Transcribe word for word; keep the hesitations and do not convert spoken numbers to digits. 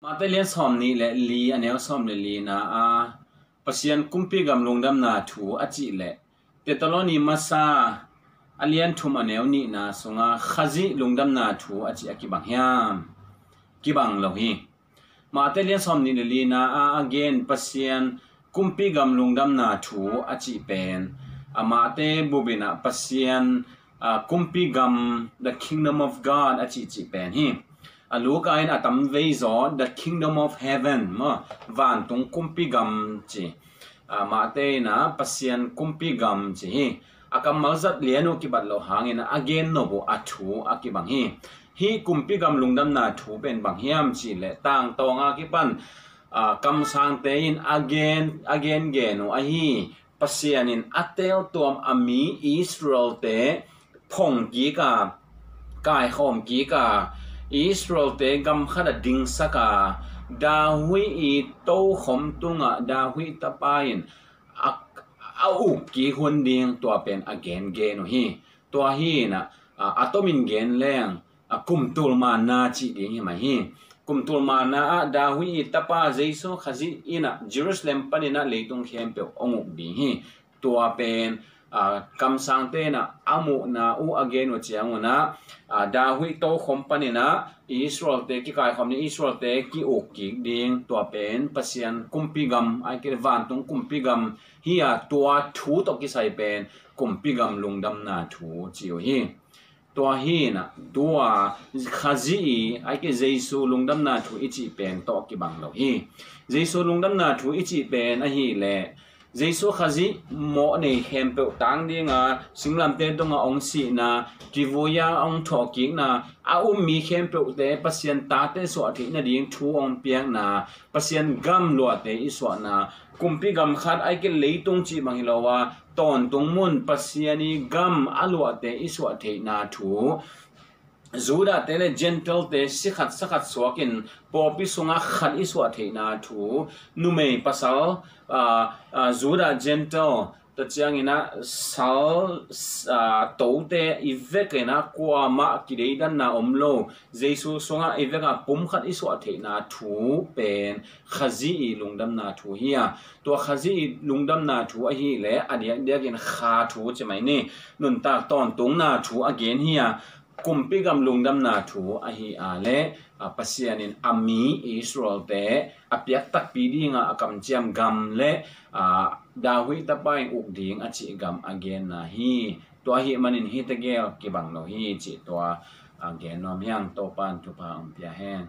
Mate lian sawm nih le li a neu sawm le li na a Pasian kumpi gam lungdamna thu a cih le Tetaloni masa a lian thum a neu nihna sunga Khazih lungdamna thu a cih a kibang hiam? Kibang lo hi. Mate lian sawm nih le li na a a gen Pasian kumpi gam lungdamna thu a cih pen a Mate bubinah Pasian a kumpi gam, the kingdom of God a cihcih pen hi. A Luka in a tam vei zaw the kingdom of heaven maw, vantung kumpi gam ci. A Mate in a Pasian kumpi gam ci hi. A kammal zat lian uh kibat loh hangin a gen nop uh a thu a kibang hi. Hih kumpi gam lungdamna thu pen bang hiam cih le tangtawnga kipan a kamsangte in a gen a gen gen uh ahi. Pasian in a teltuam a mi Israelte phong kik a, kaikhawm kik a, Israelte gam khat a dingsak a, David i tokhom tungah David tapa in a, a uk kik hun ding tua pen a gengen uh hi. Tua hi inah a, a tomin gen leng a kumtul manna cih ding hi mai hi. Kumtul manna ah David i tapa Jesu Khazih inah Jerusalem paninah leitung khempeuh hong uk ding hi. Tua pen a, kamsangte inah a muhna uh a gen uh ciangunah a, David tokhom paninah Israelte kikaikhawm ni Israelte ki-uk kik ding tua pen Pasian kumpi gam ai kei vantung kumpi gam hi a, tua thu tawh kisai pen kumpi gam lungdamna thu ci uh hi. Tua hi inah tua Khazih i ai kei Jesu lungdamna thu i cih pen tawh kibang lo hi. Jesu lungdamna thu i cih pen ahih leh Jesu Khazih mawh nei khempeuh tang dinga singlamteh tungah hong sihna, kivui-a hong thawhkikna, a um mi khempeuhte Pasian tate suah theih nading thu hong piakna, Pasian gam luahte i suahna, kumpi gam khat ai kei leitung cih bang hi lo a, tawntung mun Pasian i gam a luahte i suah theihna thu, Judah-te le Gentile-te si khat sa khat suakin pawlpi sungah khat i suah theihna thu, numei pasal, aa, aa, Judah Gentile ta cianginah sal, aa, tote i vekinah kuamah kideidanna om lo, Jesu sungah i vekah pumkhat i suah theihna thu pen Khazih i lungdamna thu hi a, tua Khazih i lungdamna thu ahih leh a diakdiakin kha thu ci mai ni, nuntak tawntungna thu a gen hi a, kumpi gam lungdamna thu ahi a le, a, Pasian in a mi Israel-te a piak takpi dinga a kamciam gam le, a, David tapa in uk ding a cih gam a genna hi. Tua ahih manin hih tegel kibang lo hi cih tua, a, gen nuam hiang. Topa in thupha hong pia hen.